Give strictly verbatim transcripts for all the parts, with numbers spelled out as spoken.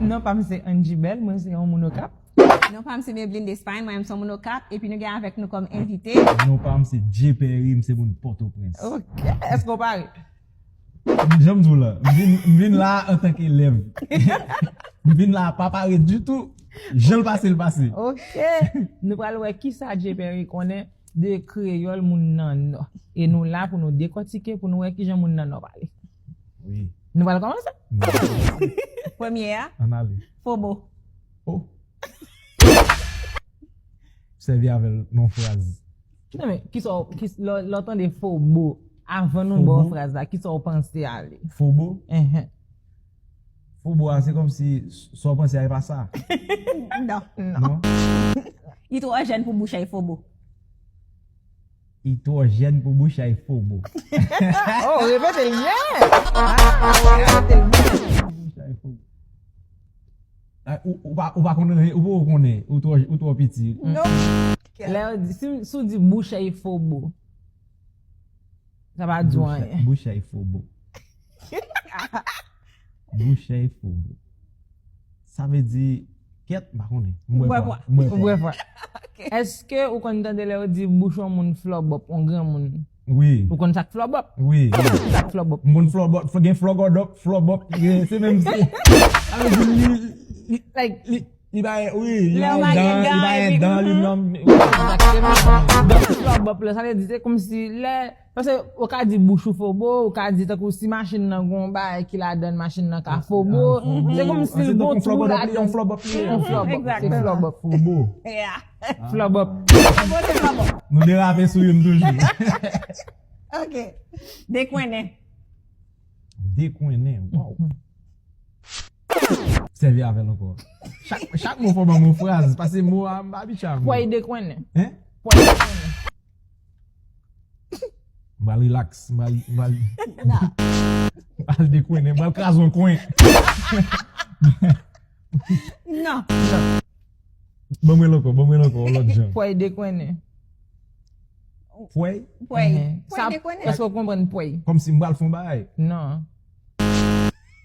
Non pa m se Angie Bell, mwen se yon moun Okap. Non pa m se Maybelline Despagne, mwen menm se yon moun Okap, epi nou gen avèk nou kòm envite. Non pa m se Jay Perry, m se moun Pòtoprens. Ok, èske w pare? Jan m di w la, m vin, m vin la antanke elèv. M vin la pa pare ditou. Jan l pase, l pase. Ok. Nou pral wè kisa Jay Perry konnen de kreyòl moun nan Nò. E nou la pou nou dekòtike, pou nou wè kijan moun nan Nò pale. Wi. Nou pral kòmanse? Non. Premye a, Ann ale. Fobo. Oh. Sèvi avè l nan fraz. Non men, kisa w, kis-, lè, lè w tande Fobo, avan nou ba w Fobo? Fraz la, kisa w panse a li? Fobo? Enhen. Fobo a, se kòmsi sa w panse a, e pa sa. Non. Non. Non? Li twò jèn pou bouch ay Fobo. Li twò jèn pou bouch ay Fobo. Oh, repete l byen! Ah, repete l byen! Bouch ay Fobo. Ah, ou, ou pa, ou pa konnen, ou pa konnen, ou twò, ou twò piti. Non. Lè yo di, si, si w di bouch ay Fobo, sa pa di w Bouch ay, anyen. Bouch ay Fobo. Bouch ay Fobo. Sa vle di, kèt, m pa konnen. M Bwè bwè pwa. pwa. M bwè Ou bwè pwa. pwa. Èske ou konn tande lè yo di bouch yon moun flòbòp, yon granmoun? Wi. Ou konn sa k flòbòp? Wi. Sa k flòbòp? M konn flòbòp, gen flògòdòp, flòbòp, gen, se menm se. Sa vle di li, li, Like, li, li ba, wi, li Lè ba w pa gen dan, li dan, ba epi, dan, li mhm. Nan. Exactement. Donk, flòbòp la, sa vle di, se kòmsi lè, paske ou ka di bouch ou fobo, ou ka di tankou si machin nan gon bagay ki ladan machin nan ka fobo. Ah, fobo. Se kòmsi Ah, se l donk gon yon twou flòbòdòp, li, ladan. yon flòbòp li ye. Yon flòbòp, se Exactement. Flòbòp. Fobo. Yeah. Flòbòp. Fobo se Fobo. Nou derape sou youn toujou. Ok. Dekwennen. Dekwennen, waw. Sèvi avè l ankò. Chak, chak mo fò ban m yon fraz, paske mo a m pa abitye avè l. Pwèy dekwennen. Hein? Pwèy dekwennen. M pral relax, m pral, m pral, m pral dekwennen, m pral kraze yon kwen. Non. Ban mwen l ankò, ban mwen l ankò, yon lòt jan. Pwèy dekwennen. Pwèy? Pwèy. Enhen. Pwèy dekwennen. Èske w konprann pwèy? Kòmsi m pral fè yon bagay. Non.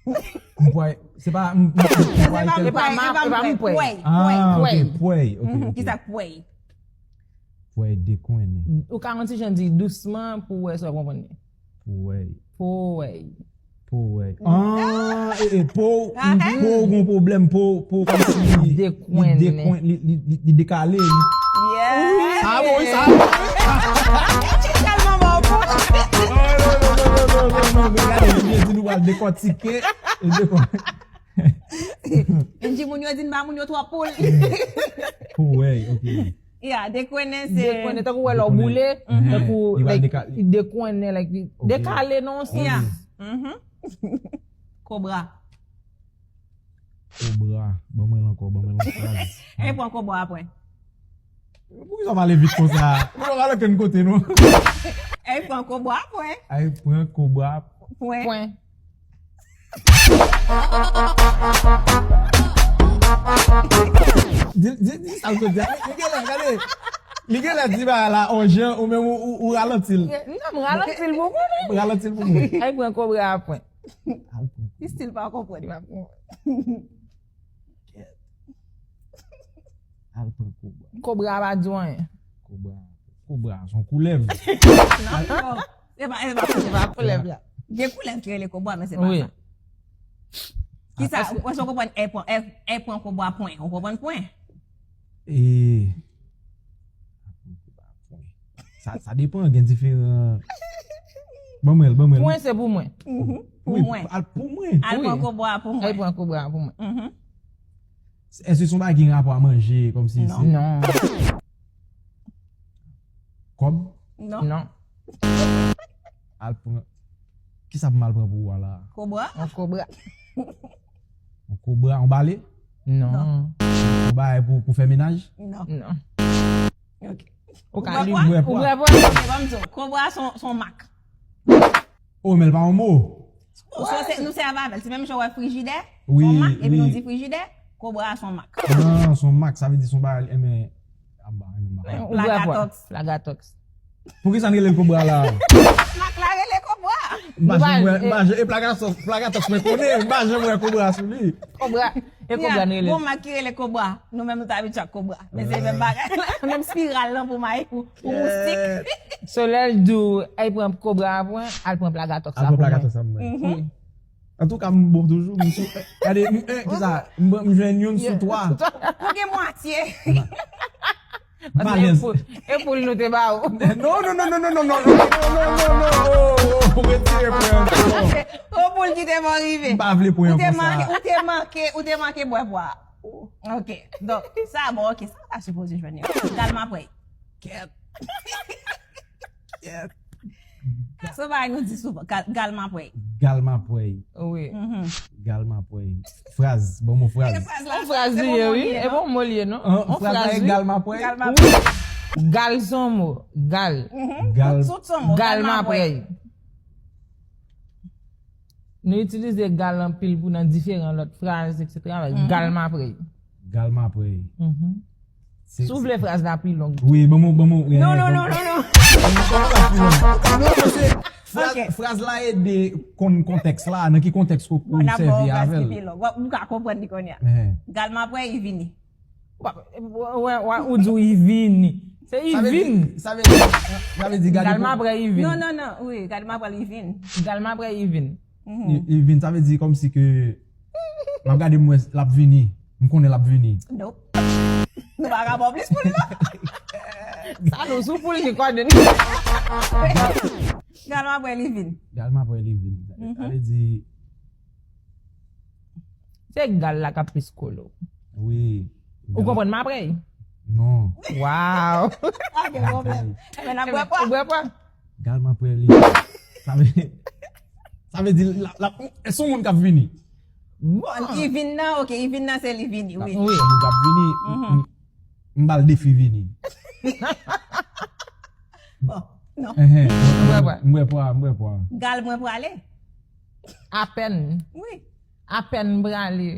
M pwèy, se pa, m, m, m, m pwèy Se pa tèl- E pa m ap, e pa m pwèy. Ah, Pwèy. ok, pwèy, ok, Mhm, ok. Kisa k pwèy? Pwèy dekwennen. Ou ka yon ti jan di dousman pou wè si w ap konprann li. Pwèy. Pwèy. Pwèy. Ah, e, e, po, Ah, eh. Po gon pwoblèm, po, po, kòmsi li, li Dekwennen. dekwen-, li, li, li, li dekale, li. Yeah. Ah, bon, wi, sa. Telman bon. Non, non, non, non, non, non, non, non, gade, li di nou pral dekòtike. Li dekò-, Angie, moun yo di n ba moun yo twòp poul. Pwèy, ok. Yeah, dekwennen se Dekwennen, tankou wè lè w boule, Mhm. tankou, Li va like, deka-, li dekwennen, like, li Ok. dekale non, si. Yeah. Mhm. Kobra. Kobra, ban mwen l ankò, ban mwen l ankò. E pran kobra a pwen. Poukisa w pale vit konsa? Ou pa pale okenn kote, non? E pran kobra a pwen. Ay, pran kobra. Pwen. Pwen. Di, di, di sa w sot di a. Li genlè, gade. Li genlè di bagay la, on jan, ou menm ou, ou, ou ralanti l. Non, m ralanti l pou mwen. Ralanti l pou mwen. Ay pran kobra a pwen. Al pran, Li still pa konprann. al pran kobra. Kobra a pa di w anyen. Kobra. Kobra, se yon koulèv. Non, non. Se pa, se pa. Se pa koulèv la. Gen koulèv ki rele kobra, men se pa Wi. sa. Kisa, ou panse w konprann e pran, e, e pran kobra pwen? Ou konprann pwen? E, sa, sa depan, gen diferan. Ban mwen l, ban mwen l. Pwen se pou mwen. Mhm. Pou Wi, mwen. Al pou mwen. Al Wi. Pran kobra pou Ay mwen. Pran kobra pou mwen. Mhm. Èske se yon bagay ki gen rapò a manje, kòmsi Non. se Non. Kòb? Non. Non. Al pran. Kisa pou m al pran pou ou a la? Kobra? On kobra. On kobra, on bale? Non. On bagay pou, pou fè menaj? Non. Non. Ok. Ou Ou ka bwè li pwa? Bwè ou pwa. bwè pwa. Ok, ban m di w. Kobra se yon, se yon mak. Oh, men l pa yon mo. Bon, so se, nou sèvi avè l. Se menm jan w wè frijidè. Wi, Se yon mak, epi nou wi. Di frijidè. Kobra se yon mak. Non, se yon mak, sa vle di se yon bagay, enben, aba, enben, aba. Ou bwè pwa. Plagatox. Plagatox. Poukisa n rele l kobra la? Mak la rele kobra. M pa janm wè, m pa janm, e Plagatòks, Plagatòks mwen konnen, m pa janm wè kobra sou li. Kobra, e kobra nou rele. Gon mak ki rele kobra. Nou menm nou t abitye ak kobra. Men se menm bagay la, menm spiral lan pou mayi, pou, pou moustik. So lè l di w, al pran kobra a pou mwen, al pran Plagatòks la pou mwen. Al pran Plagatòks la pou mwen. Antouka, m bon toujou, m sou, gade, m, eh, kisa, m, m jwenn youn sou twa. Ou gen mwatye. Balèz. E poul nou te ba ou. Non, non, non, non, non, non, non, non, non, non, non, non, oh, oh, retire pwen an. O poul ki te bon rive. M pa vle pwen an konsa. Ou te manke, ou te manke, ou te manke bwè pwa. Ok, donk, sa bon, ok, sa ta sipoze jwenn yo. Gal m ap wè. Kèt. Kèt. Sa bagay nou di souvan, gal, gal m ap wè. Gal m ap wè. Wi. Gal m ap wè. Fraz, bon mo fraz. Yon fraz li ye, wi. E bon mo li ye, non? Yon fraz, wi. Gal m ap wè. Gal m ap wè. Gal se yon mo. Gal. Gal. Tout se yon mo. Gal m ap wè. Nou itilize gal anpil pou nan diferan lòt fraz, etsetera. Gal m ap wè. Gal m ap wè. Si w vle fraz la pi long. Wi, ban m, ban m. Non, non, non, non, non. Fraz la ede konn kontèks la, nan ki kontèks pou w sèvi avè l. Ou ka konprann li kounye a. Gal m ap wè, i vini. Ou di w i vini. Se i vin. Sa vle di, sa vle di, sa vle di gade. Gal m ap wè, i vin. Non, non, non, wi, gal m ap wè, i vin. Gal m ap wè, i vin. I vin, sa vle di kòmsi ke m ap gade, m wè l ap vini. M konnen l ap vini. Nope. Nou pa ka ba w plis pou l, non. Sa nou sou poul ki kòde n. Gal m ap wè, li vin. Gal m ap wè, li vin. Sa vle di. Se gal la k ap plis kole w. Wi. Ou konprann m ap wè? Non. Waw. Pa gen pwoblèm. Enben n ap bwè pwa. Ou bwè pwa? Gal m ap wè, li. Sa vle, sa vle di, l ap, l ap, se yon moun k ap vini. Bon, i vin nan, ok, i vin nan se li vini, wi. Wi. Moun k ap vini, m, m ba l defi vini. Bon, non. M bwè pwa. M bwè pwa, m bwè pwa. Gal mwen prale. Apèn. Wi. Apèn m prale.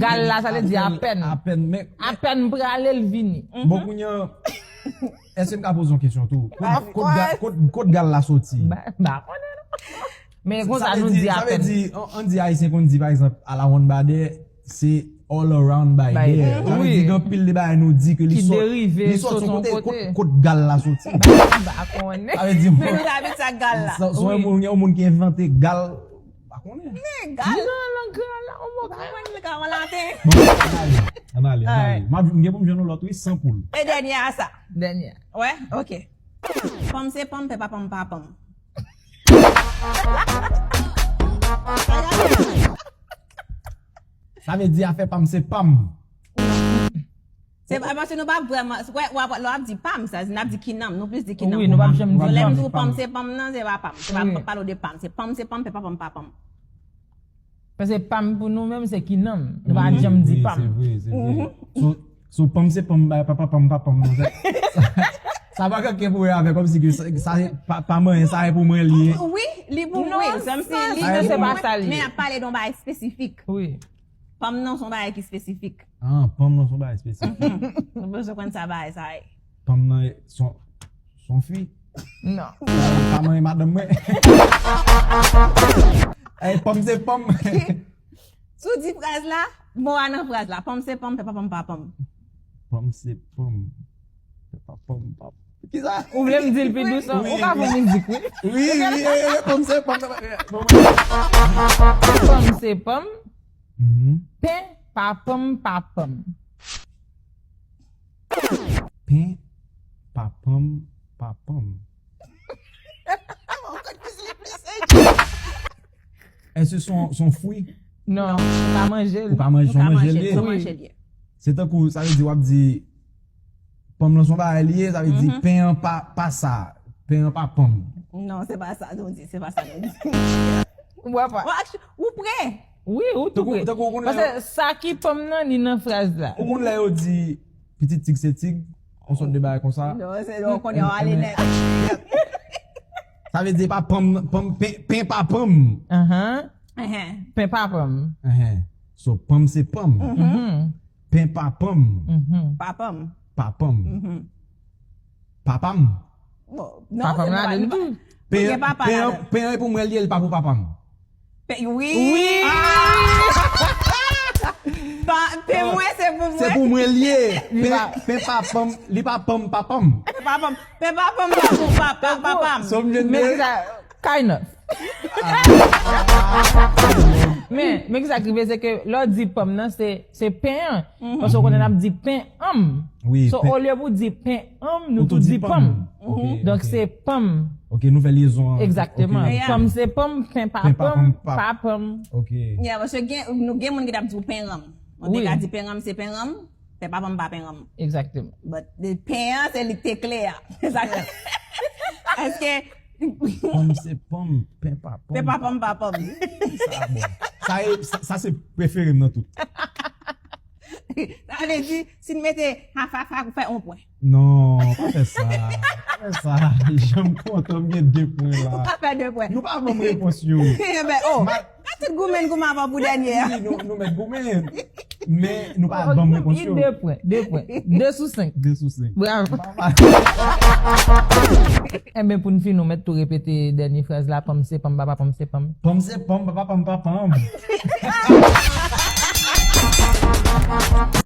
Gal la, sa vle di apèn. Apèn, men. Apèn m prale, l vini. Bon, kounye a, èske m ka poze yon kesyon tou? Kot, kot, kot gal la soti? M pa konnen, non. Men konsa nou di apèn. Sa vle di, an, an di Ayisyen konn di, pa egzanp, ala wonn badè, se all around by there. Sa vle di, gen anpil de bagay nou di ke li sòti yon kote, kot, kot gal la soti? M pa konnen. Sa vle di, men nou t abitye ak gal la. Se yon moun, yon moun ki envante gal. M pa konnen. Men gal. Di nan lang kreòl la, yon mo kreòl. Ou konprann li ka an laten. Bon, ann ale, ann ale, ann ale. M ap, m gen pou m jwenn yon lòt, wi, san poul. E dènyè a sa. Dènyè. Wè, ok. Panm se panm, pè pa panm pa panm. Sa vle di afè panm se panm. Se pa paske nou pa vrèman, wè, wè, lè w ap di pam, sa, n ap di kinanm, nou plis di kinanm. Wi, nou p ap janm di pam. Lè m di w pam se pam nan, se pa pam. Se pa, m p ap pale w de pam. Se pam, se pam, pè pa pam, pa pam. Paske pam pou nou menm, se kinanm. Nou pa janm di pam. Wi, se vre, se vre. So, so, pam se pam, bay papa pam, pa pam nan. Sa, sa, sa pa gen ankenn pwoblèm avè kòmsi ke sa, sa, pa, pa manyen, sa e pou mwen li ye. Wi, li pou mwen, se kòmsi li, men se pa sa li ye. Men ap pale de yon bagay espesifik. Wi. Panm nan se yon bagay ki espesifik. Ah, panm nan se yon bagay espesifik. Nou bezwen konn sa bagay sa ye. Panm nan se yon, se yon fi? Non. Pa manyen madanm mwen. Ey, panm se panm. Si w di fraz la, mo a nan fraz la. Panm se panm, pè pa panm pa panm. Panm se panm. Pè pa panm pa panm. Kisa? Ou vle m di l pi dous? Ou ka fè mizik, wi. Wi, wi, wi, wi, panm se panm. Panm se panm. Pen pa panm pa panm. Pen pa panm pa panm. Èske se yon, se yon fwi? Non, ou ka manje l. Ou ka manje, se yon manje l ye. Se tankou, sa vle di w ap di, panm lan se yon bagay li ye, sa vle di pen an pa, pa sa, pen an pa panm. Non, se pa sa nou di, se pa sa nou di. Ou wè pa? Ou pre. Wi, ou tou pre. Paske sa ki panm nan, li nan fraz la. Ou konn lè yo di, pitit tig se tig, yon sòt de bagay konsa. Non, se lè w konnen w ale nèt. Sa vle di pa panm, panm, pen, pen pa panm. Pen pa panm. So, panm se panm. Pen pa panm. Pa panm. Pa panm. Pa panm. Bon, non, papa m ladan tou. Pen an, pen an e pou mwen l ye, li pa pou papa m. Wi. Wi. Pen mwen se pou mwen. Se pou mwen l ye. Pen papa m, li pa pa m papa m. Pen papa m, pen papa m pa pou papa m. Sa w jwenn de? Kind of. Men, men kisa k rive, se ke lè w di pa m nan, se, se pen an. Paske w konnen n ap di pen an m. Wi. So, olye pou di pen an m, nou tou di pa m. Donk, se pa m. Ok, nou fè lyezon an. Egzakteman. Pa m se pa m, pen pa pa m, pa pa m. Ok. Yeah, paske gen, nou gen moun ki t ap di w pen ran m. Mwen te ka di pen ran m se pen ran m, pen pa pa m pa pen ran m. Egzakteman. But, pen an, se li k te kle a. Èske Pòm se pòm, pen pa pòm. Pen pa pòm, pa pòm. Sa bon. Sa e, sa, sa se prefere m nan tout. Sa vle di, si n mete half half half, ou fè yon pwen. Non, pa fè sa. Pa fè sa. Jan m kontan m gen de pwen la. Ou pa fè de pwen. Nou pa ban m repons yo. Enben, oh, mèt goumen, goumen avan pou dènye a. Wi, nou, nou mèt goumen. Men nou pa ban m repons yo. De pwen, de pwen. De sou senk. De sou senk. Bravo. Enben, pou n fini, nou mèt tou repete dènye fraz la, pòm se pòm, papa pòm se pòm. Pòm se pòm, papa pòm pa pòm.